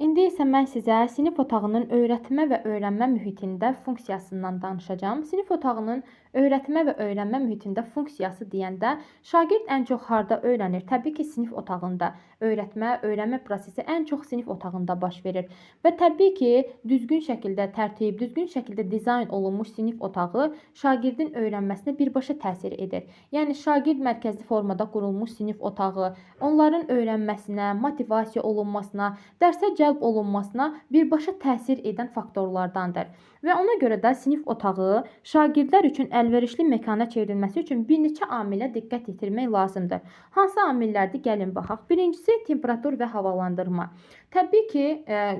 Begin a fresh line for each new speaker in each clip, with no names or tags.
İndi isə mən sizə sinif otağının öyrətmə və öyrənmə mühitində funksiyasından danışacağam. Sinif otağının öyrətmə və öyrənmə mühitində funksiyası deyəndə şagird ən çox harda öyrənir? Təbii ki, sinif otağında. Öyrətmə, öyrənmə prosesi ən çox sinif otağında baş verir. Və təbii ki, düzgün şəkildə tərtib, düzgün şəkildə dizayn olunmuş sinif otağı şagirdin öyrənməsinə birbaşa təsir edir. Yəni şagird mərkəzli formada qurulmuş sinif otağı onların öyrənməsinə, motivasiya olunmasına, dərsə cəlb olunmasına birbaşa təsir edən faktorlardandır. Və ona görə də sinif otağı şagirdlər üçün əlverişli məkana çevrilməsi üçün bir neçə amilə diqqət yetirmək lazımdır. Hansı amillərdir? Gəlin baxaq. Birincisi temperatur və havalandırma. Təbii ki,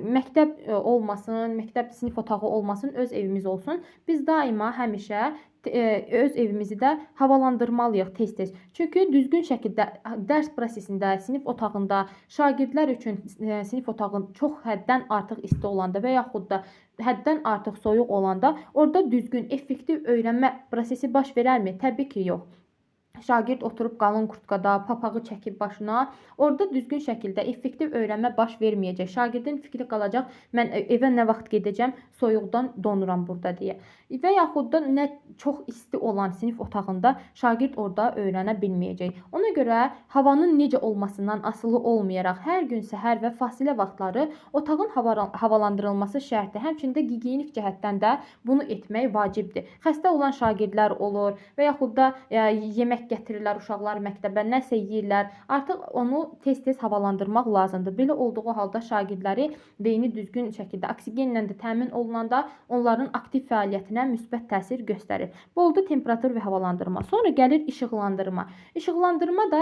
məktəb olmasın, məktəb sinif otağı olmasın, öz evimiz olsun. Biz daima həmişə öz evimizi də havalandırmalıyıq tez-tez. Çünki düzgün şəkildə dərs prosesində, sinif otağında şagirdlər üçün sinif otağı çox həddən artıq isti olanda və yaxud da həddən artıq soyuq olanda orada düzgün, effektiv öyrənmə prosesi baş verərmi? Təbii ki, yox. Şagird oturub qalın kurtkada, papağı çəkib başına, orada düzgün şəkildə effektiv öyrənmə baş verməyəcək. Şagirdin fikri qalacaq, mən evə nə vaxt gedəcəm, soyuqdan donuram burada deyə. Və yaxud da nə çox isti olan sinif otağında şagird orada öyrənə bilməyəcək. Ona görə havanın necə olmasından asılı olmayaraq hər gün səhər və fasilə vaxtları otağın havalandırılması şərtdir. Həmçinin də gigiyenik cəhətdən də bunu etmək vacibdir. Xəstə olan şagirdlər olur və yaxud da yemək gətirirlər uşaqlar məktəbə, nəsə yeyirlər. Artıq onu tez-tez havalandırmaq lazımdır. Belə olduğu halda şagirdləri beyni düzgün şəkildə oksigenlə də təmin olunanda onların aktiv fəaliyyətinə müsbət təsir göstərir. Bu oldu temperatur və havalandırma. Sonra gəlir işıqlandırma. İşıqlandırma da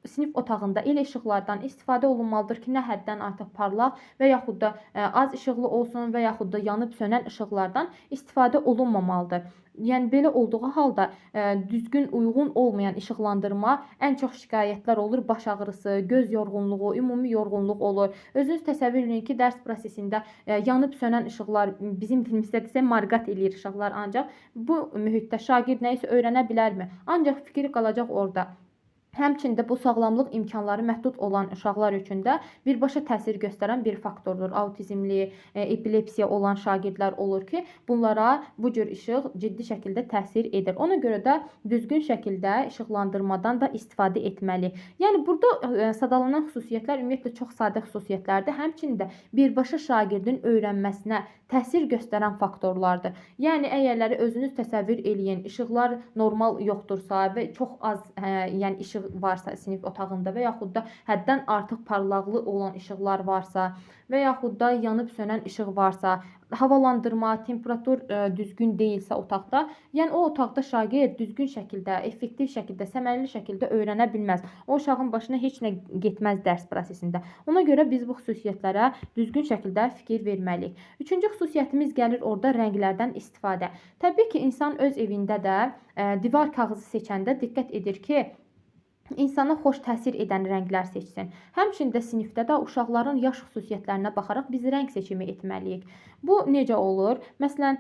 sinif otağında elə işıqlardan istifadə olunmalıdır ki, nə həddən artıq parlaq və yaxud da az işıqlı olsun və yaxud da yanıb sönən işıqlardan istifadə olunmamalıdır. Yəni belə olduğu halda düzgün, uyğun olmayan işıqlandırma ən çox şikayətlər olur. Baş ağrısı, göz yorğunluğu, ümumi yorğunluq olur. Özünüz təsəvvür edin ki, dərs prosesində yanıb sönən işıqlar, bizim dilimizdə desək marqat eləyir işıqlar, ancaq bu mühitdə şagird nə isə öyrənə bilərmi? Ancaq fikri qalacaq orada. Həmçinin də bu sağlamlıq imkanları məhdud olan uşaqlar üçün də birbaşa təsir göstərən bir faktordur. Autizmli, epilepsiya olan şagirdlər olur ki, bunlara bu cür işıq ciddi şəkildə təsir edir. Ona görə də düzgün şəkildə işıqlandırmadan da istifadə etməliyik. Yəni burada sadalanan xüsusiyyətlər ümumiyyətlə çox sadə xüsusiyyətlərdir. Həmçinin də birbaşa şagirdin öyrənməsinə təsir göstərən faktorlardır. Yəni əgərləri özünüz təsəvvür eləyin, işıqlar normal yoxdursa və çox az yəni işıq varsa sinif otağında və yaxud da həddən artıq parlaqlı olan işıqlar varsa və yaxud da yanıb sönən işıq varsa, havalandırma, temperatur düzgün deyilsə otaqda, yəni o otaqda şagird düzgün şəkildə, effektiv şəkildə, səmərəli şəkildə öyrənə bilməz. O uşağın başına heç nə getməz dərs prosesində. Ona görə biz bu xüsusiyyətlərə düzgün şəkildə fikir verməliyik. Üçüncü xüsusiyyətimiz gəlir orada rənglərdən istifadə. Təbii ki, insan öz evində də divar kağızı seçəndə diqqət edir ki, insana xoş təsir edən rənglər seçsin. Həmçinin də sinifdə də uşaqların yaş xüsusiyyətlərinə baxaraq biz rəng seçimi etməliyik. Bu necə olur? Məsələn,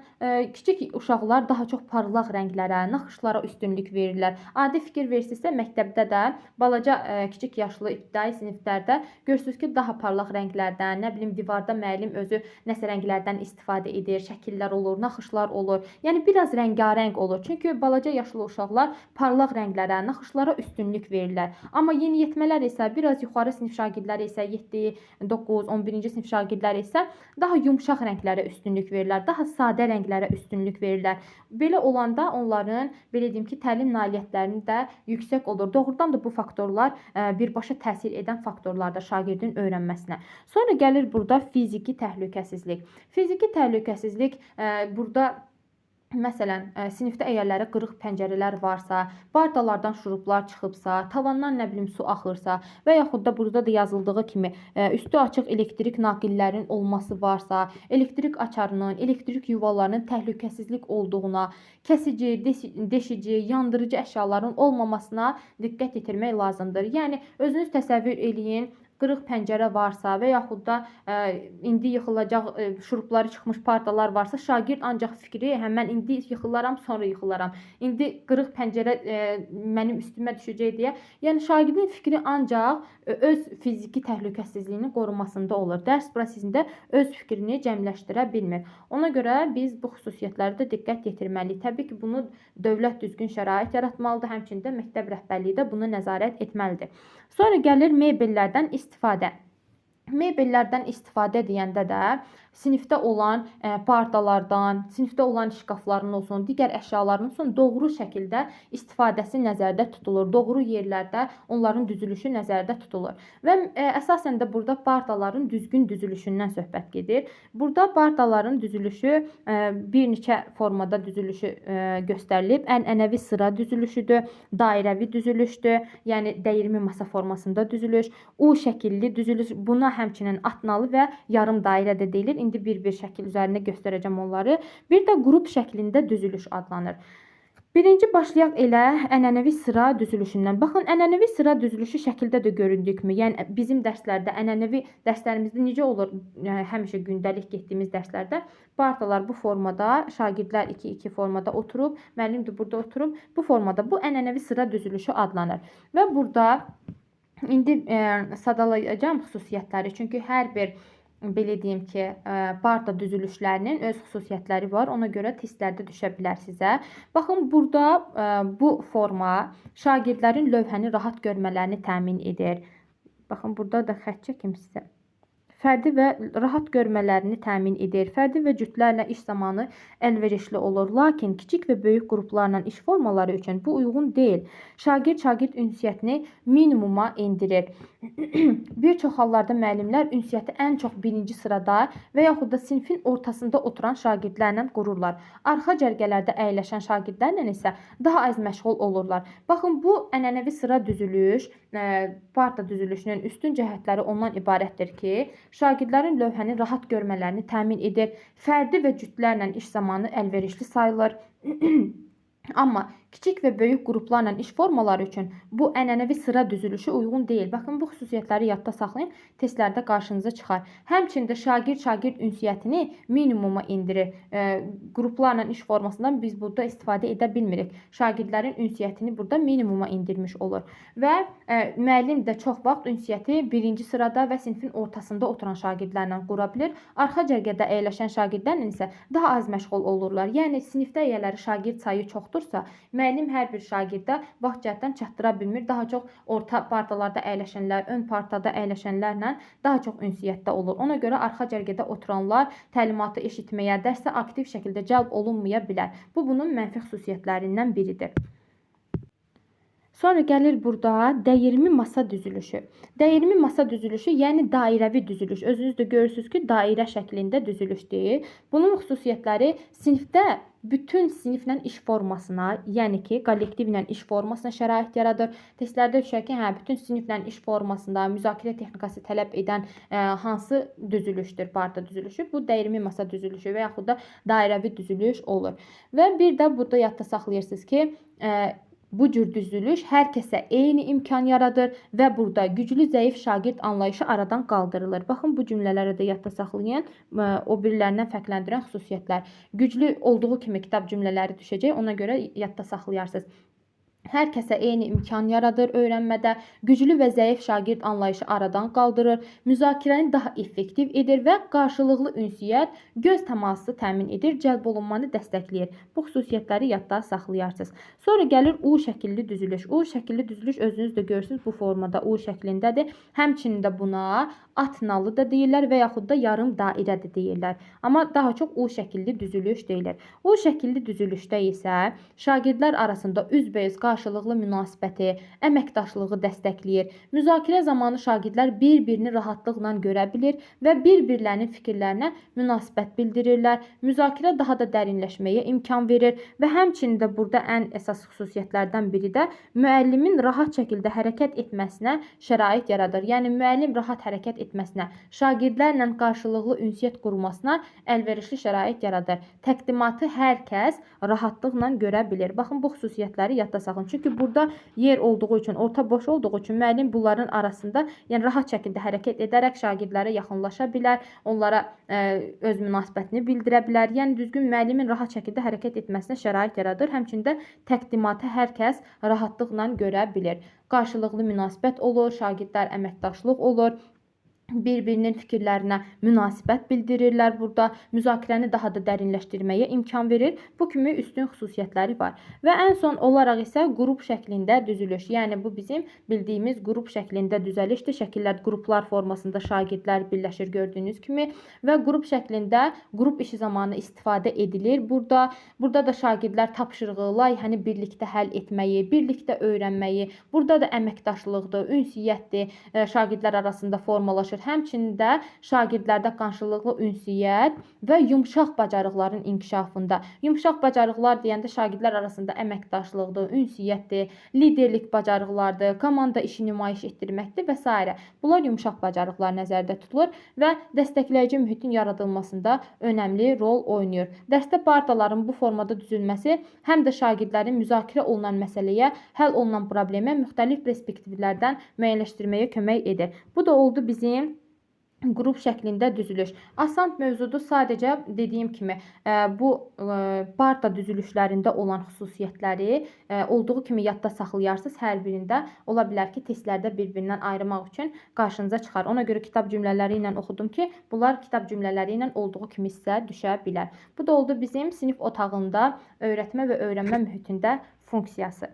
kiçik uşaqlar daha çox parlaq rənglərə, naxışlara üstünlük verirlər. Adi fikir versinizsə, məktəbdə də balaca kiçik yaşlı ibtidai siniflərdə görürsünüz ki, daha parlaq rənglərdən, nə bilim divarda müəllim özü nəsə rənglərdən istifadə edir, şəkillər olur, naxışlar olur. Yəni biraz rəngarəng olur. Çünki balaca yaşlı uşaqlar parlaq rənglərə, naxışlara üstünlük verirlər. Amma yeniyetmələr isə, biraz yuxarı sinif şagirdləri isə, 7, 9, 11-ci sinif şagirdləri isə daha yumşaq rənglərə üstünlük verirlər, daha sadə rənglərə üstünlük verirlər. Belə olanda onların, belə deyim ki, təlim nailiyyətlərinin də yüksək olur. Doğrudan da bu faktorlar birbaşa təsir edən faktorlardır şagirdin öyrənməsinə. Sonra gəlir burada fiziki təhlükəsizlik. Fiziki təhlükəsizlik burada məsələn, sinifdə əgərləri qırıq pəncərələr varsa, bardalardan şurublar çıxıbsa, tavandan nə bilim su axırsa və yaxud da burada da yazıldığı kimi üstü açıq elektrik naqillərinin olması varsa, elektrik açarının, elektrik yuvalarının təhlükəsizlik olduğuna, kəsici, deşici, yandırıcı əşyaların olmamasına diqqət yetirmək lazımdır. Yəni özünüz təsəvvür eləyin. qırıq pəncərə varsa və yaxud da indi yıxılacaq şurubları çıxmış partalar varsa, şagird ancaq fikri, hə mən indi yıxılaram, sonra yıxılaram. İndi qırıq pəncərə mənim üstümə düşəcək deyə. Yəni şagirdin fikri ancaq öz fiziki təhlükəsizliyini qorumasında olur. Dərs prosesində öz fikrini cəmləşdirə bilmir. Ona görə biz bu xüsusiyyətlərə də diqqət yetirməliyik. Təbii ki, bunu dövlət düzgün şərait yaratmalıdır, həmçinin də məktəb rəhbərliyi də bunu nəzarət etməlidir. Sonra gəlir mebellərdən istifadə. Mebellərdən istifadə deyəndə də sinifdə olan partalardan, sinifdə olan şkafların olsun, digər əşyaların olsun doğru şəkildə istifadəsi nəzərdə tutulur. Doğru yerlərdə onların düzülüşü nəzərdə tutulur. Və əsasən də burada partaların düzgün düzülüşündən söhbət gedir. Burada partaların düzülüşü bir neçə formada düzülüşü göstərilib. Ənənəvi sıra düzülüşüdür, dairəvi düzülüşdür, yəni dəyirmi masa formasında düzülüş, U şəkilli düzülüş. Buna həmçinin atnalı və yarım dairə də deyilir. İndi bir-bir şəkil üzərində göstərəcəm onları. Bir də qrup şəklində düzülüş adlanır. Birinci başlayaq elə ənənəvi sıra düzülüşündən. Baxın, ənənəvi sıra düzülüşü şəkildə də göründüyü kimi, yəni bizim dərslərdə, ənənəvi dərslərimizdə necə olur? Yəni, həmişə gündəlik getdiyimiz dərslərdə partalar bu formada, şagirdlər 2-2 formada oturub, müəllim də burada oturub, bu formada bu ənənəvi sıra düzülüşü adlanır. Və burada indi sadalayacağım xüsusiyyətləri, çünki hər bir belə deyim ki, parta düzülüşlərinin öz xüsusiyyətləri var. Ona görə testlərdə düşə bilər sizə. Baxın, burada bu forma şagirdlərin lövhəni rahat görmələrini təmin edir. Baxın, burada da xətt çəkim sizə. Fərdi və rahat görmələrini təmin edir. Fərdi və cütlərlə iş zamanı əlverişli olur. Lakin kiçik və böyük qruplarla iş formaları üçün bu uyğun deyil. Şagird-şagird ünsiyyətini minimuma endirir. Bir çox hallarda müəllimlər ünsiyyəti ən çox birinci sırada və yaxud da sinfin ortasında oturan şagirdlərlə qururlar. Arxa cərgələrdə əyləşən şagirdlərlə isə daha az məşğul olurlar. Baxın, bu ənənəvi sıra düzülüş, parta düzülüşünün üstün cəhətləri ondan ibarətdir ki, şagirdlərin lövhəni rahat görmələrini təmin edir. Fərdi və cütlərlə iş zamanı əlverişli sayılır. Amma kiçik və böyük qruplarla iş formaları üçün bu ənənəvi sıra düzülüşü uyğun deyil. Baxın, bu xüsusiyyətləri yadda saxlayın, testlərdə qarşınıza çıxar. Həmçinin də şagird-şagird ünsiyyətini minimuma endirir. Qruplarla iş formasından biz burada istifadə edə bilmirik. Şagirdlərin ünsiyyətini burada minimuma endirmiş olur. Və müəllim də çox vaxt ünsiyyəti birinci sırada və sinfin ortasında oturan şagirdlərlə qura bilir. Arxa cərgədə əyləşən şagirdlərlə isə daha az məşğul olurlar. Yəni sinifdə əgər şagird sayı çoxdursa, müəllim hər bir şagirdə vaxt cəhətdən çatdıra bilmir. Daha çox orta partalarda əyləşənlər, ön partada əyləşənlərlə daha çox ünsiyyətdə olur. Ona görə arxa cərgədə oturanlar təlimatı eşitməyə, dərsə aktiv şəkildə cəlb olunmaya bilər. Bu, bunun mənfi xüsusiyyətlərindən biridir. Sonra gəlir burada dəyirmi masa düzülüşü. Dəyirmi masa düzülüşü, yəni dairəvi düzülüş. Özünüz də görürsünüz ki, dairə şəklində düzülüşdür. Bunun xüsusiyyətləri sinifdə bütün siniflə iş formasına, yəni ki, kollektivlə iş formasına şərait yaradır. Testlərdə düşər ki, hə, bütün siniflə iş formasında müzakirə texnikası tələb edən hansı düzülüşdür, parta düzülüşü? Bu dəyirmi masa düzülüşü və yaxud da dairəvi düzülüş olur. Və bir də burada yadda saxlayırsınız ki, bu cür düzülüş hər kəsə eyni imkan yaradır və burada güclü, zəif şagird anlayışı aradan qaldırılır. Baxın, bu cümlələrə də yadda saxlayın, o birilərindən fərqləndirən xüsusiyyətlər. Güclü olduğu kimi kitab cümlələri düşəcək, ona görə yadda saxlayarsınız. Hər kəsə eyni imkan yaradır öyrənmədə, güclü və zəif şagird anlayışı aradan qaldırır, müzakirəni daha effektiv edir və qarşılıqlı ünsiyyət, göz təması təmin edir, cəlb olunmanı dəstəkləyir. Bu xüsusiyyətləri yadda saxlayarsınız. Sonra gəlir U şəkilli düzülüş. U şəkilli düzülüş özünüz də görürsünüz bu formada U şəklindədir. Həmçinin də buna at nalı da deyirlər və yaxud da yarım dairə də deyirlər. Amma daha çox U şəkilli düzülüş deyilir. U şəkilli düzülüşdə isə şagirdlər arasında üzbəüz qarşılıqlı münasibəti, əməkdaşlığı dəstəkləyir. Müzakirə zamanı şagirdlər bir-birini rahatlıqla görə bilir və bir-birlərinin fikirlərinə münasibət bildirirlər. Müzakirə daha da dərinləşməyə imkan verir və həmçinin də burada ən əsas xüsusiyyətlərdən biri də müəllimin rahat şəkildə hərəkət etməsinə şərait yaradır. Yəni müəllim rahat hərəkət etməsinə, şagirdlərlə qarşılıqlı ünsiyyət qurmasına əlverişli şərait yaradır. Təqdimatı hər kəs rahatlıqla görə bilir. Baxın, bu xüsusiyyətləri yadda saxlayın. danışacağam. Çünki burada yer olduğu üçün, orta boş olduğu üçün müəllim bunların arasında, yəni rahat şəkildə hərəkət edərək şagirdlərə yaxınlaşa bilər, onlara öz münasibətini bildirə bilər. Yəni düzgün müəllimin rahat şəkildə hərəkət etməsinə şərait yaradır. Həmçinin də təqdimatı hər kəs rahatlıqla görə bilir. Qarşılıqlı münasibət olur, şagirdlər əməkdaşlıq olur, bir-birinin fikirlərinə münasibət bildirirlər burada, müzakirəni daha da dərinləşdirməyə imkan verir. Bu kimi üstün xüsusiyyətləri var. Və ən son olaraq isə qrup şəklində düzülüş. Yəni bu bizim bildiyimiz qrup şəklində düzəlişdir. Şəkillər qruplar formasında şagirdlər birləşir gördüyünüz kimi və qrup şəklində qrup işi zamanı istifadə edilir. Burada da şagirdlər tapşırığı, layihəni birlikdə həll etməyi, birlikdə öyrənməyi, burada da əməkdaşlıqdır, ünsiyyətdir, şagirdlər arasında formalaşır. Həmçinin də şagirdlərdə qarşılıqlı ünsiyyət və yumşaq bacarıqların inkişafında. Yumşaq bacarıqlar deyəndə şagirdlər arasında əməkdaşlıqdır, ünsiyyətdir, liderlik bacarıqlardır, komanda işi nümayiş etdirməkdir və s. Bunlar yumşaq bacarıqlar nəzərdə tutulur və dəstəkləyici mühitin yaradılmasında önəmli rol oynayır. Dərsdə partaların bu formada düzülməsi həm də şagirdlərin müzakirə olunan məsələyə, həll olunan problemə müxtəlif perspektivlərdən müəyyənləşdirməyə kömək edir. Bu da oldu bizim qrup şəklində düzülüş. Asan mövzudur. Sadəcə dediyim kimi bu parta düzülüşlərində olan xüsusiyyətləri olduğu kimi yadda saxlayarsınız. Hər birində ola bilər ki, testlərdə bir-birindən ayırmaq üçün qarşınıza çıxar. Ona görə kitab cümlələri ilə oxudum ki, bunlar kitab cümlələri ilə olduğu kimi sizə düşə bilər. Bu da oldu bizim sinif otağında öyrətmə və öyrənmə mühitində funksiyası.